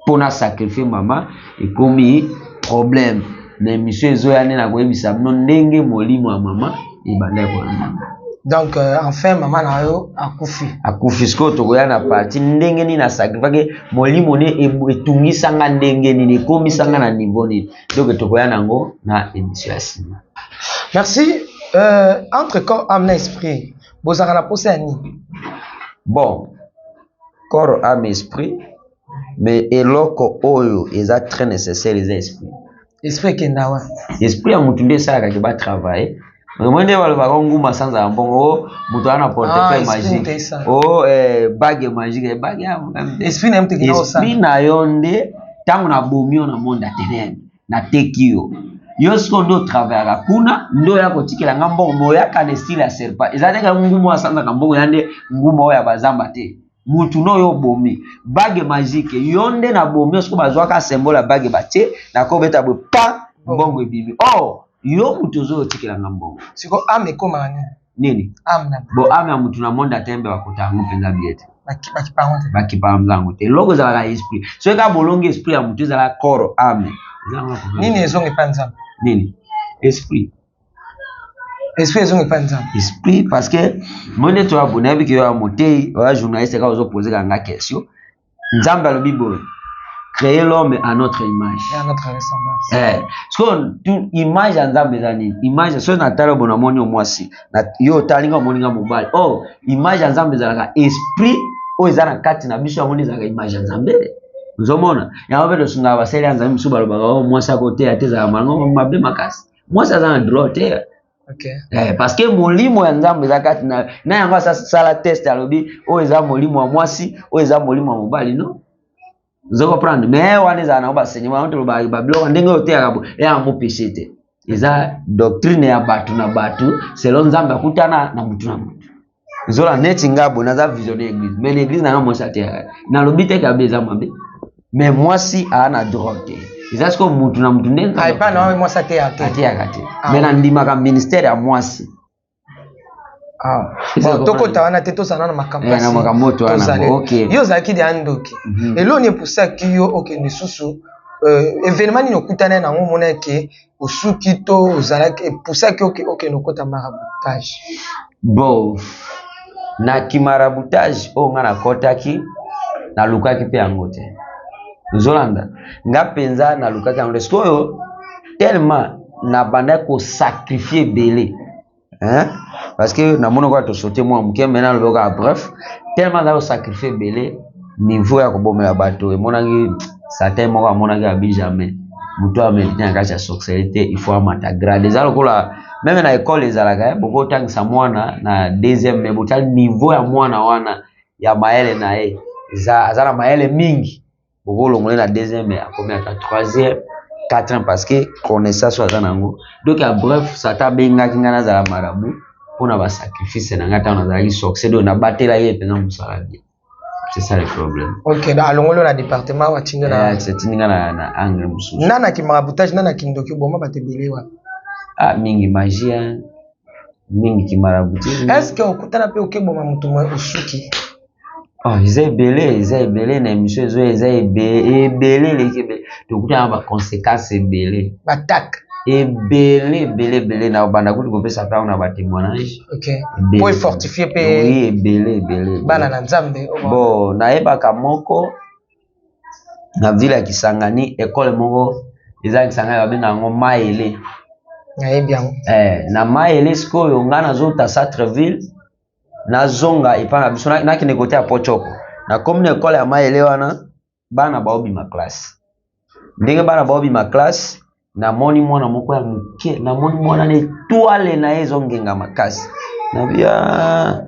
mpona sacrifier mama ekomi problème. Na émission ezoya nde nakoyebisa bino ndenge molimo ya mama ebandaki kolanda. Donc enfin mama na yo akufi. Akufi. Sikoyo tokoya na partie ndenge nini asacrifiaki molimo ne etungisanga ndenge nini ekomisanga na niveau nini. Donc tokoya nango na émission ya nsima. Merci. Entre corps, âme na esprit, bozalaka na posa ya nini? Bon, corps, âme, esprit, mais eloko oyo eza très nécessaire eza esprit. Esprit ekenda wa? Esprit ya mutu nde esalaka ke ba travailler. Omoni nde balobaka nguma sanza ya mbongo, mutu aza na portefeuille magique, o bague magique, bague ya esprit na ye mutu ekenda kosala. Esprit na yo nde ntango nabomi yo na monde ya ténèbres, nateki yo. Yo sikoyo nde otravaillaka kuna, nde oya kotikela nga mbongo, mais oyaka na style ya serpent. Eza te kaka nguma oyo asanzaka mbongo, ya nde nguma oyo ya bazamba te. Mutu no oyo obomi, bague magique, yo nde nabomi yo, sikoyo bazwaka symbole ya bague batie, nakobeta boye pa mbongo ebimi. Or yo mutu ozo otikela nga mbongo. Sikoyo âme ekomaka nini? Nini? Âme na Bon, âme ya mutu na monde atembe bakota yango mpenza bien te. Bakipa yango te. Bakipa yango te. Eloko ezalaka esprit. Soki kaka bolongi esprit ya mutu ezalaka corps, âme. Nini ezonga epai Nzambe? Nini? Esprit. Esprit ezonga epai Nzambe. Esprit parce que moi nde toya boye nayebi ke yo ya motei, oya journaliste kaka ozo poser kaka nga question. Nzambe alobi boye, créer l'homme à notre image. Et à notre ressemblance. So tu image ya Nzambe eza nini? Image so natala bona moni mwasi, na yo otali nga omoni nga mobali. Oh, image ya Nzambe ezalaka esprit oyo eza na kati na biso, yango nde ezalaka image ya Nzambe. Ozomona? Yango mpe tosungaka basali ya Nzambe mosusu balobaka, oh, mwasi akoteya te, ezalaka mabe makasi. Mwasi aza na droit te. Okay. Eh, parce que molimo ya nzambe eza kati na na yango asala test alobi oyo eza molimo ya mwasi oyo eza molimo ya mobali no ozo comprendre mais wana ezala nango basenye wana toloba babiloko ndenge oyo oteyaka bo eyaka mopeshe te eza doctrine ya bato na bato selon nzambe akutana na motu na motu zola neti nga boye naza visionnaire église mais na église nanga mwasi ateyaka nalobi te kabe eza mabe mais mwasi aa na droit te eza sikoyo mutu na mutu ndenge ah, epai na mwasi ateyaka te ateyaka te ah. mais nandimaka ministère ya mwasi ah. Bon, tokota wana te tozala na makambo eh, na makambo oyo toza yo ozalaki deya ndoki eloni epusaki yo okende susu euh, événement nini okutana nango omonaki osuki to ozalaki epusaki okende okota maraboutage bon na kimaraboutage oyo nga nakotaki nalukaki mpe yango te ozolanda nga mpenza nalukaki yango te sikoyo tellement nabandaki kosacrifie ebele hein? Parce que namoni kaka tosote mwa moke mai nalobi kaka bref tellement aza kosacrifie ebele niveau ya kobomela bato emonaki satan moko amonaki abi jamais moto ameli te na kati ya sorcellerie te il faut amata grade eza lokola meme na ekole ezalaka eh, bokotangisa mwana na deuxième mais botali niveau ya mwana wana ya mayele na ye eza aza na mayele mingi bokolongola ye na deuxième akomi ata troisième quatrième parce que connaissance oyo aza na yango donc ya bref satan abengaki ngai nazala marabu mpona basacrifice na ngai ntango nazalaki sorcier donc nabatelaki ye mpenza mosala bien c'est ça le problème ok donc alongoli na département atindi na eh, atindi ngai na, na angle mosusu nana ki maraboutage nana kindoki oboma bato ebele wana ah mingi magie hein. Mingi ki maraboutisme est ce que okutana mpe okeboma moto moye osuki Oh, eza ebele eza ebele na émission ezo eza ebele ebele eleki ebele tokutana na baconséquence ebele batak ebele ebele ebele na banda kutu kopesa mpe yango na batémoignage okay. po efortifie mpe oui ebele ebele bana na nzambe bon nayebaka moko na ville ya Kisangani ekole moko eza Kisangani babenga yango Mayele nayebi yango eh, na Mayele sikoyo ngai nazota centre ville nazonga epai na biso nakende kote ya Pochoko nakomi na ekole ya Mayele wana bana baobima classe ndenge bana baobima classe namoni mwana moko ya moke namoni mwana na etoile na ye ezongenga makasi nabi ah,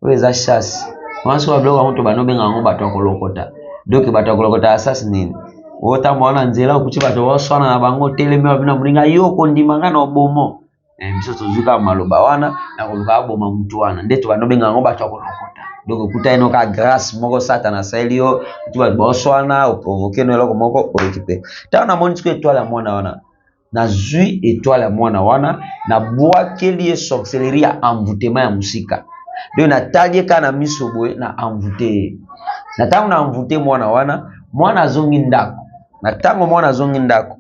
oyo eza chasse wana soki babiloko yango tobanda obenga yango bato ya kolokota donk bato ya kolokota asasi nini otambola na nzela okuti bato baswana na bango otelemi babi na moninga yo okondima ngai na obomo eh, biso tozwi kaka maloba wana na koluka aboma motu wana nde tobanda obenga yango bato ya kolokota donc okutani no kaka grâce moko satana asaleli yo ti bato baoswana oprovoke no eloko moko orekipe ntango namoni sikoyo etoile ya mwana wana nazwi etoile ya mwana wana nabwakeli ye sorcellerie ya envoûtement ya mosika donc natali ye kaka na miso boye na envoûte ye na ntango na envoûte mwana wana mwana azongi ndako na ntango mwana azongi ndako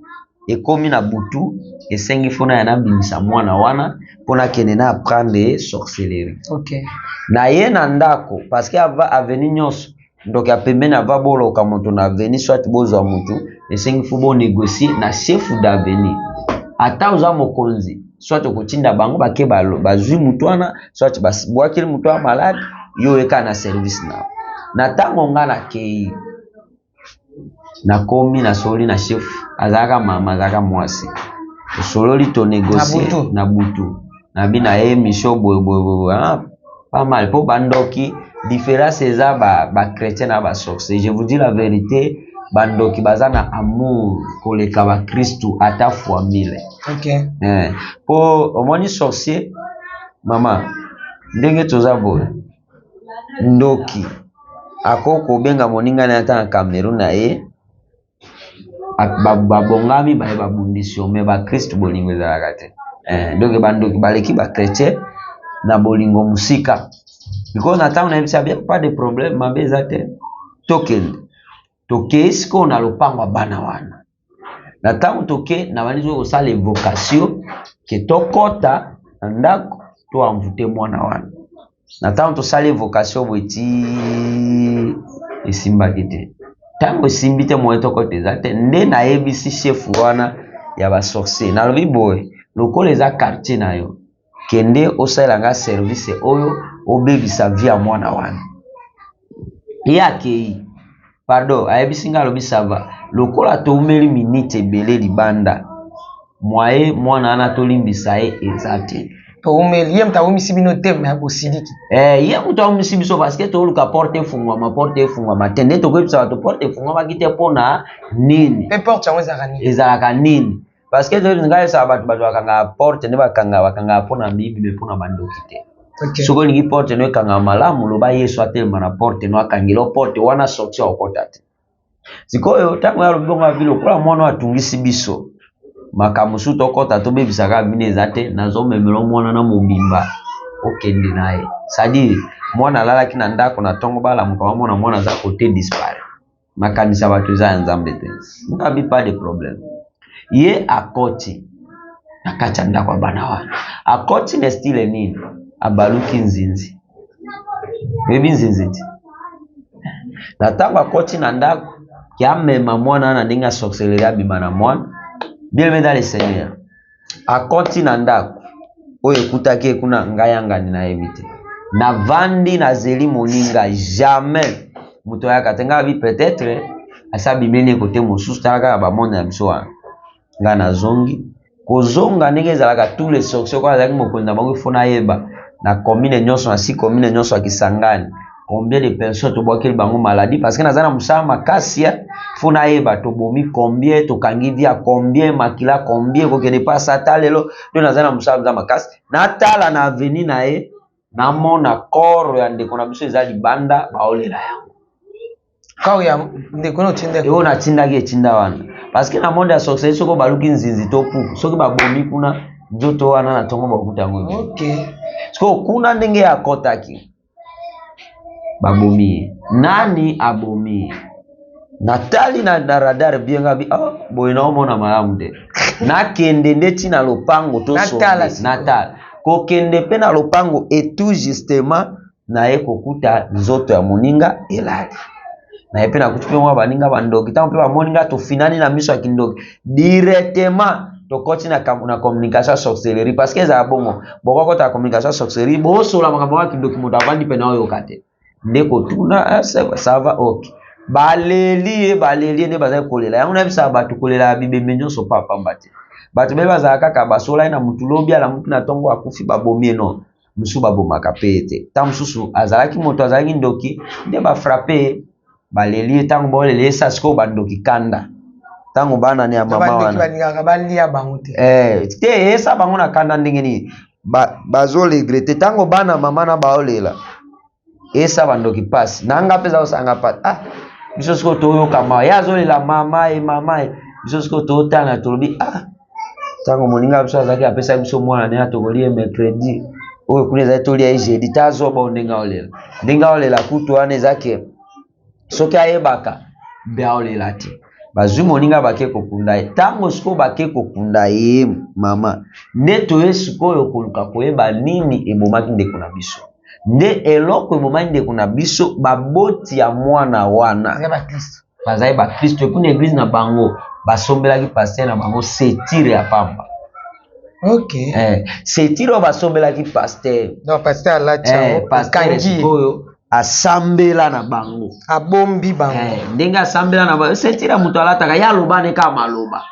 Ekomi na butu esengi fo naya nabimisa mwana wana mpo nakende na apprendre ye sorcellerie. Okay. Na ye na ndako parce que ava avenue nyonso ndoki ya pembeni ava boloka moto na avenue soit bozwa moto esengi fo bo négocier na chef d'avenue ata oza mokonzi soit okotinda bango bake bazwi moto wana soit babwakeli moto wana malade yo oyeka na service na na ntango nga nakei nakomi nasololi na chef azalaka mama azalaka mwasi tosololi tonegocie na butu nabi na ye mission boye boye boye ah, pas mal mpo bandoki différence eza ba chrétien na basorcier je vous dis la vérité bandoki baza na amour koleka bakristu ata fois mille okay. eh, mpo omoni sorcier mama ndenge toza boye Ndoki akoki kobenga moninga na ye ata na Cameroun na ye babongami baye babundisi yo me bakristu bolingo ezalaka te eh, donc bandoki baleki bachrétien na bolingo mosika because na ntango nayebisa bien pas de problème mabe eza te tokende tokei sikoyo na lopango ya bana wana na ntango toke na bandi soki kosala evocation ke tokɔta na ndako to envoute mwana wana na ntango tosali evocation boye ti esimbaki te ntango esimbi te moye tokɔta eza te nde nayebisi chef wana ya basorcier nalobi boye lokola eza quartier na yo kende osalela nga service oyo obebisa vie ya mwana wana ye akei pardon ayebisi nga alobi sava lokola toumeli minute ebele libanda mwaye mwana wana tolimbisa ye eza te. Toumeli ye moto awumisi bino te me bosiliki. Eh, ye moto awumisi biso parce que toluka porte efungwama, porte efungwama te nde tokoyebisa bato porte efungwamaki te mpona nini. Mpe porte yango ezalaka nini? Ezalaka nini? Parce que ngai esaka bato, bato bakangaka porte nde bakangaka, bakangaka mpona miyibi me mpona bandoki te. Okay. Soki olingi porte no ekangama malamu, loba Yesu atelema na porte no, akangela porte wana, sorti okota te. Sikoyo ntango ya alobi bongo, abi lokola mwana oyo atungisi biso makambo mosusu tokɔta tobebisaka bino eza te, nazomemela mwana na mobimba okende na ye. C'est-à-dire mwana alalaki na ndako, na ntongo balamuka bamona mwana aza kote disparaît. Makanisa bato eza ya Nzambe te. Ngabi pas de problème. Ye akoti na kati ya ndako ya bana wana, akoti na style nini? Abaluki nzinzi. Oyebi nzinzi te? Na ntango akoti na ndako ke amema mwana wana ndenge ya sorcellerie, abima na mwana. Bien aimé dans le Seigneur, akoti na ndako oyo ekutaki ye kuna, ngai yangani nayebi te, navandi nazeli moninga, jamais moto ayaka te. Ngai abi peut-être asi abimeli ye kote mosusu. Tala kaka bamonde na biso wana. Ngai nazongi kozonga ndenge ezalaka, tous les sorciers oyo azalaki mokonzi na bango, ifo nayeba na commune nyonso, na si commune nyonso ya Kisangani, combien de personnes tobwakeli bango maladie, parce que naza na mosala makasi ya fo nayeba tobomi combien, tokangi via combien, makila combien kokende mpasa. Ata lelo nde naza na mosala mpenza makasi, natala na avenue na ye, namona corps ya ndeko na biso eza libanda, baolela yango. Corps ya ndeko na otindaki? Oyo natindaki etinda wana, parce que na monde ya sorcellerie, soki obaluki nzinzi to puku, soki babomi kuna, nzoto wana na ntongo bakuta yango. Sikoyo kuna ndenge akɔtaki, babomi ye, nani abomi ye? Natali na radar bien, ngabi oh, boye naomona malamu te, nakende nde ntina lopango tosonde. Natala sikoyo. Natala kokende mpe na lopango et tout justement naye kokuta nzoto ya moninga elali. Naye mpe nakuti mpe mwa baninga bandoki. Ntango mpe bamoni nga, tofinani na miso ya kindoki directement, tokoti na communication ya sorcellerie, parce que ezala bongo, bokokota na communication ya sorcellerie, bosola makambo ya kindoki, moto avandi mpe na oyoka te nde kotuna: "Ah, ça va?" Ok, baleli ye, baleli ye nde bazali kolela yango. Nayebisaka bato, kolela ya bibembe nyonso pa pamba te. Bato be bazala kaka basola ye na mutu, lobi alamuki na ntongo akufi, babomi ye. No mosusu babomaka mpe ye te. Ntango mosusu azalaki moto, azalaki ndoki nde bafrappe ye, baleli ye. Ntango baolela ye, sa sikoyo bandoki kanda, ntango bana ne ya mama bandoki wana balingaka balia bango te. Eh, te, esa bango na kanda ndenge nini bazoregretter ntango bana mama na baolela, esa bandoki mpasi na nga mpe eza kosanga mpasi. Ah, biso sikoyo toyoka mawa, ye azolela mama ye, mama ye. Biso sikoyo totala, tolobi: ah, ntango moninga biso azalaki apesaki biso mwana ndenge tokoli ye mercredi oyo, kuna ezali tolia ye jeudi. Ta azoba oyo ndenge aolela, ndenge aolela kutu wana eza ke soki ayebaka mpe aolela te. Bazwi moninga, bake kokunda ye. Ntango sikoyo bake kokunda ye mama, nde toye sikoyo koluka koyeba nini ebomaki ndeko na biso. Nde eloko ebomaki ndeko na biso, baboti ya mwana wana eza bakristo. Bazali bakristo. Epuna église na bango basombelaki pasteur na bango ceinture ya pamba. Eh, ceinture oyo basombelaki pasteur. Donc pasteur alati eh, yango. Pasteur ekangi ye. Sikoyo asambela na bango. Abombi bango. Eh, ndenge asambela na bango, ceinture ya moto alataka, ye aloba ne kaka maloba,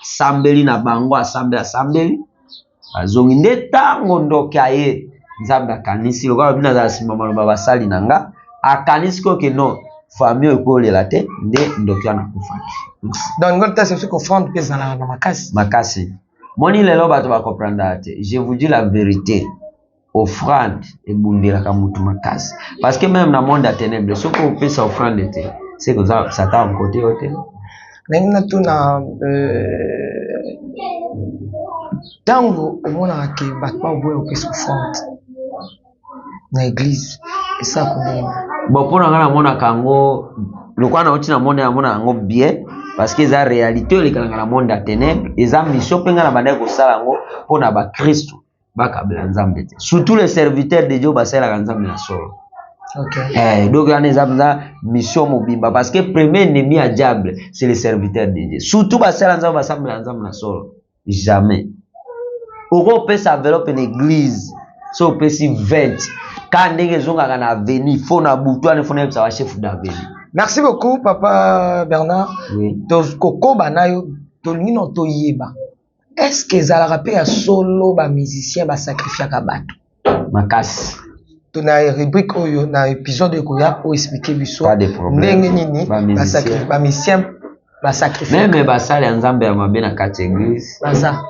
asambeli na bango, asambeli, asambeli, azongi. Nde ntango ndoki aye, Nzambe akanisi lokola bino azala nsima maloba basali na nga, akanisi koke non, famille oyo ekolela te. Nde ndoki wana akufaki. Donc ngolo tasi soki offrande mpe ezalaka na makasi. Makasi. Moni lelo bato bakomprendaka te. Je vous dis la vérité, offrande ebundelaka motu makasi, parce que même na monde ya ténèbre, soki opesa offrande te, c'est que oza Satan kote yo te. Ndenge natuna, ntango omonaka ke bato baboya kopesa offrande na église, esala ndenge? Bon, mpo na ngai namonaka yango lokola nauti na monde, namonaka yango bien, parce que eza réalité oyo elekanaka na monde ya ténèbre. Eza mission mpe ngai na bandaki kosala yango mpo na bakristo bakabela Nzambe te, surtout les serviteurs de Dieu basalelaka Nzambe na solo. Eh, donc wana eza mpenza mission mobimba, parce que premier ennemi ya diable, c'est le serviteur de Dieu, surtout basala Nzambe, basambela Nzambe na solo. Jamais okopesa enveloppe na église, so opesi 20 ka ndenge ezongaka na avenue, fo na butu wana fo nayebisa bachef d'avenue. Merci beaucoup, papa Bernard. Oui. Tokokoba na yo, tolingi na toyeba. Est ce que ezalaka mpe ya solo ba musiciens ba sacrifiaka bato? Makasi. To na rubrique oyo na épisode ekoya o expliquer biso ndenge nini ba musiciens ba sacrifiaka. Meme basali ya Nzambe ya mabe na kati ya église baza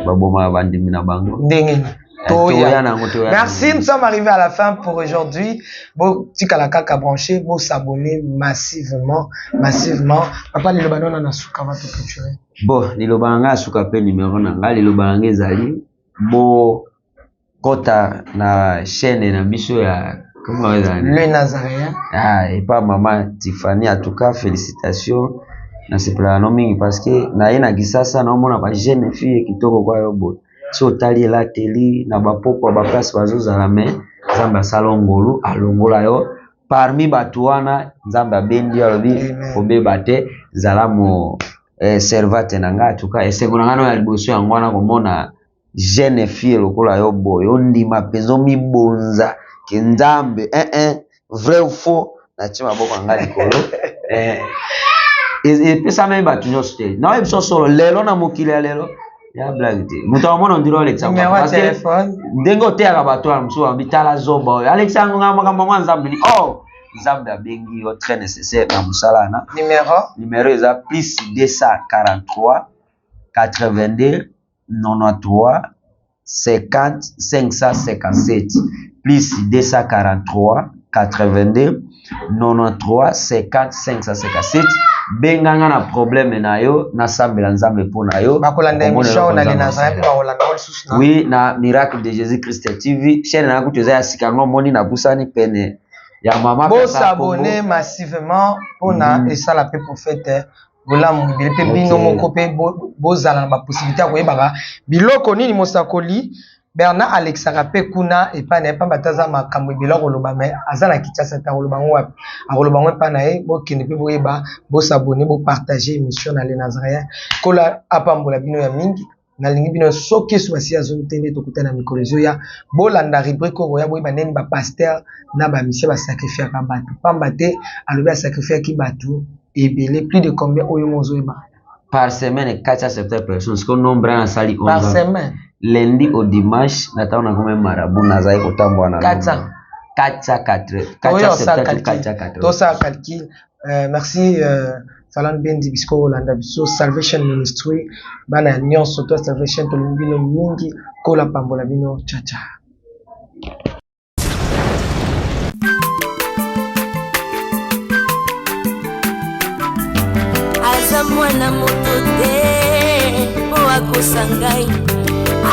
babomaka bandimi na bango. Ndenge nini? Toya nango, toya. Merci, nous sommes arrivés à la fin pour aujourd'hui. Bo tikala kaka branché, bo s'abonner massivement, massivement. Papa liloba nona na suka va to clôturer. Bon, liloba na ngai ya suka mpe numero na ngai, liloba na ngai ezali bokota na chaîne na biso ya comment ezali? Le Nazaréen. Ah, epa mama Tiffany, en tout cas félicitations. Nasepelaka no mingi parce que naye na Kisasa naomona ba jeune fille kitoko kwa yo boye. So otali elateli na bapokwa ba place bazozala, mais Nzambe asala ngolu alongola yo parmi bato wana. Nzambe abendi yo, alobi kobeba te, zala mo servante na ngai. Atuka esengo na ngai no ya liboso yango wana komona jeune fille lokola yo boye, ondima mpenza omibonza ke Nzambe vrai ou faux, natie maboko na ngai likolo. Epesameli bato nyonso te. Naoyebi biso solo lelo na mokili ya lelo ya blague te, moto amona ondiri olekisa ndenge oteyaka bato wana mosusu bambi tala zoba oyo alekisa yango ngai makambo yango ya Nzambe ni oh Nzambe abengi yo très nécessaire na mosala wana. Numero numero eza plus 243 82 93 50 557, plus 243 82 93 50 557. Benganga na problème na yo, nasambela Nzambe mpo na yo. Bakolanda émission na Le Nazaréen mpe bakolanda ngo lisusu na Oui, na Miracle de Jésus Christ TV, chaîne na kutu eza ya sika, ngo omoni napusani pene ya mama. Bosabone massivement mpona esala mpe prophète bolamu ebele mpe bino moko mpe bozala na bapossibilité ya koyebaka biloko nini mosakoli Bernard alekisaka mpe kuna epai na ye, pamba te aza makambo ebele akoloba, mais aza na Kinshasa te, akoloba ngo wapi? Akoloba ngo epai na ye. Bokende mpe boyeba, bosabone, bopartage émission na Le Nazaréen. Kola apambola bino ya mingi. Nalingi bino soki Yesu Masiya azongi te nde tokutana na mikolo ezoya. Bolanda rubrique oyo koya, boyeba ndenge ba pasteur na ba musicien basacrifiaka bato, pamba te alobi asacrifiaki bato ebele plus de combien oyo mo ozoyeba? Par semaine 470 personnes, siko nombre wana asali par semaine lundi au dimanche na ntango nakomi marabu nazali kotambola na 400 404. Tosala calcul. Merci Falan Bendi, bisiko kolanda biso Salvation Ministry, bana ya nyonso to Salvation, tolingi bino mingi, kola pambola bino, chacha. Aza mwana moto te mpo akosa ngai,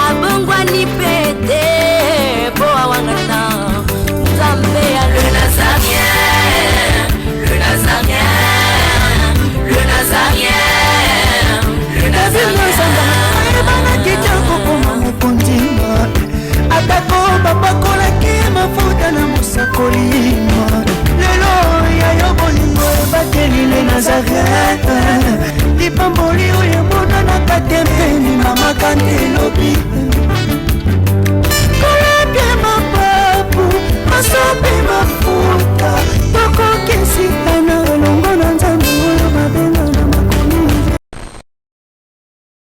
abongwani pe te mpo awangana Nzambe ya Le Nazaréen, Le Nazaréen, Le Nazaréen, Le Nazaréen. Ayebanaki te kokoma mokonzi, atako bapakolaki mafuta na mosakoli. Lelo ya yo bolingo ebateli Le Nazareth, lipamboli oyo emonanaka te mpe ndimamaka nde elobi.